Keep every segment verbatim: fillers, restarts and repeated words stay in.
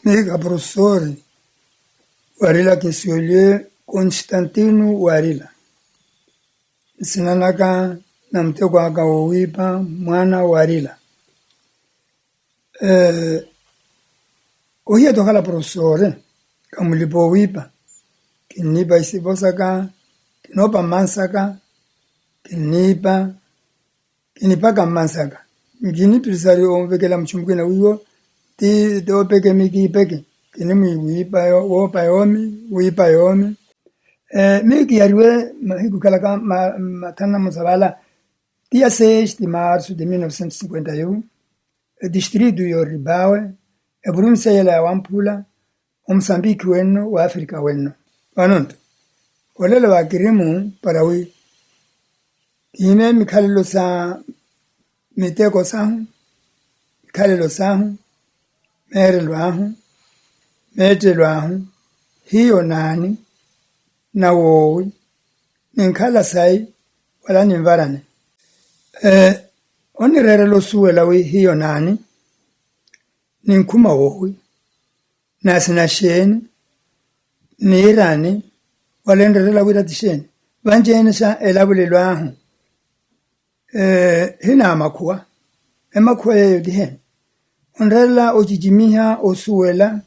Eka profesori warila kinsuweliwe, konstantino warila. Nsina naka na muteko aka wowiipa mwaana warila. Ohiya tokhala profesori, kamulipa owiipa. Kinniipa isipo saka, kinoopa mmansaka. Kinniipa kinipaka mmansaka. Nkinipirisa ari omuvekela muchumukina wiiwo ti opeke mikiipeke. Kinimwiipa woopa yoomi wiipa yoomi. Miyo kiyariwe mahiku khalaka mathanu na musavala. Ti ya sexti marsu de mil novecentos cinquenta e un, etistritu yooripawe, epurumisa yela ya wamphula, omusambiki wenno wafrika wenno. Vanonto olelo wa kirimu para wi kiime mikhalelo sa miteko sahu, mikhalelo sahu, meerelo ahu, meettelo ahu, hiyo naani, na woowi, ninkhala sayi, wala ninvarane. Onireerela osuwela wi hiyo naani, ninkhuma woowi, na sina xeeni, niirani, wala enreerela wira ti xeeni. Vanci-ene xa elavulelo ahu hinamakhuwa. Emakhuwa yeeyo ti heeni? Onreerela ocicimiha osuwela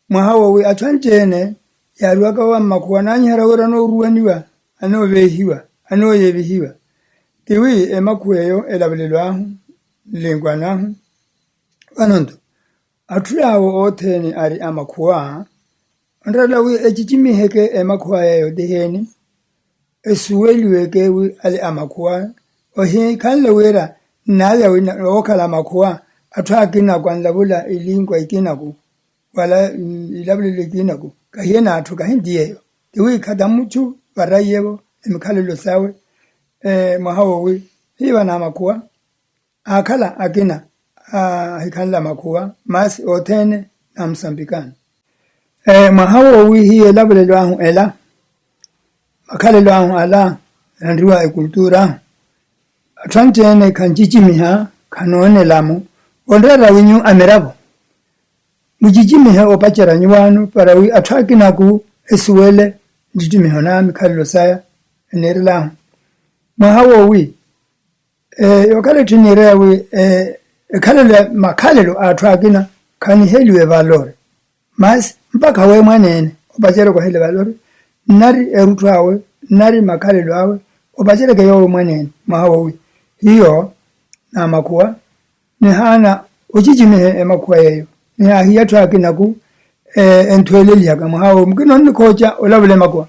mwaha woowi atthu anci-ene yaariwaka wa mmakhuwa naanyiherya wira anooruwaniwa, anooveehiwa, anooyeevihiwa. Tiwi emakhuwa eyo elavulelo ahu, nlinkwana ahu. Vanonto atthu yaawo othene ari amakhuwa, onreerela wi ecicimiheke emakhuwa yeeyo ti heeni? Esuweliweke wi ali amakhuwa. Ohikhanle wira nnaya wina wookhala amakhuwa, atthu akinaku anlavula ilinkwa ikinaku, wala ilavulelo ikinaku. Kahiye n'atthu kahinti yeeyo. Tiwi khata muchu varaiyevo emikhalelo sawe mwaha woowi, hiiva n'amakhuwa. Aakhala akina ahikhanle amakhuwa, masi othene naamusambikana. Mwaha woowi hiyo elavulelo ahu ela, makhalelo ahu ala, enriwa ekultura ahu, atthu anci-ene khancicimiha, khanoonelamo. Onreera winyu amiravo, mucicimihe opacerya nyuwaano para wi atthu akinaku esuwele ntittimiho na mikhalelo saya. Eniirela ahu mwaha woowi yookhala etthu eniireya wi ekhalelo ya makhalelo a atthu akina khaniheliwe valori. Masi mpakha we mwaneene opacerya okohele valori, nnari erutthu awe, nnari makhalelo awe, opaceryeke yoowo mwaneene mwaha woowi. Hiyo naamakhuwa nihaana ocicimihe emakhuwa yeeyo, nihaahiya atthu akinaku enthuwelelihaka mwaha woowi mukina onnikhooca olavula emakhuwa.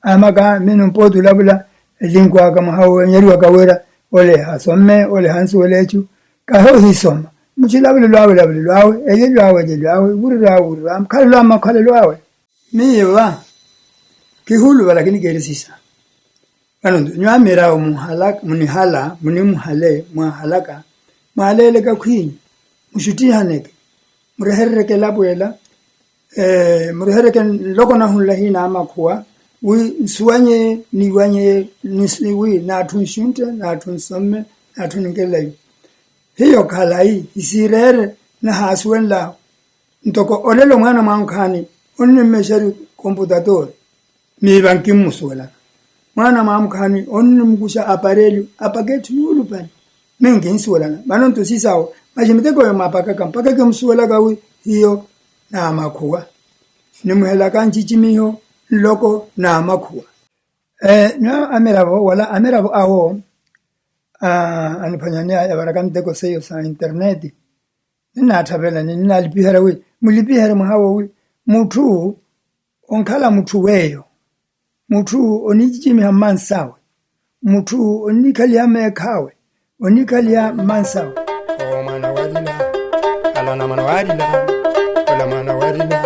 Amaka mino mpooti olavula elinkwaka mwaha woowi onyeriwaka wira ole hasomme ole hansuwela echu. Kahi ohisoma muchu elavulelo awe elavulelo awe, elyelo awe elyelo awe, ewuriro awe ewuriro awe, mukhalelo awe makhalelo awe. Miyo va kihuluva lakini keerisisa. Vano nto nyuwo amiravo munihala munimuhale mwahalaka, mwaaleleke akhwinyu, muxuttihaneke, mureherereke elapo ela, murehereke nloko nahunla hinamakhuwa wi nsuwanyeye niwanyeye, wi n'atthu nxuntte n'atthu nsomme n'atthu ninkelelayu. Hiyo khalayi hisiireere nahaasuwenl'ahu. Ntoko olelo mwaana mwaamukhaani onnimmexerya komputatori, miiva nkimmusuwelaka. Mwaana mwaamukhaani onnimukuxa aparelyo apaka etthu yuulupale, miyo nkinsuwelana. Vano nto sisawo maxi miteko eyo mwaapakaka mpakha kimusuwelaka wi hiyo n'amakhuwa. Nimuhelaka ncicimiho nloko n'amakhuwa. Nyuwo amiravo wala amiravo awo aniphwanyani yavaraka miteko seiyo sa interneti, ninnaatthavela ni ninnalipiherya wi mulipiherye mwaha woowi. Mutthu onkhala mutthu weeyo, mutthu onicicimiha mmansawe, mutthu onnikhaliha meekhaawe, onnikhaliha mmansawe. Owo mwaana walila, ala namana walila, ola mwaana walila.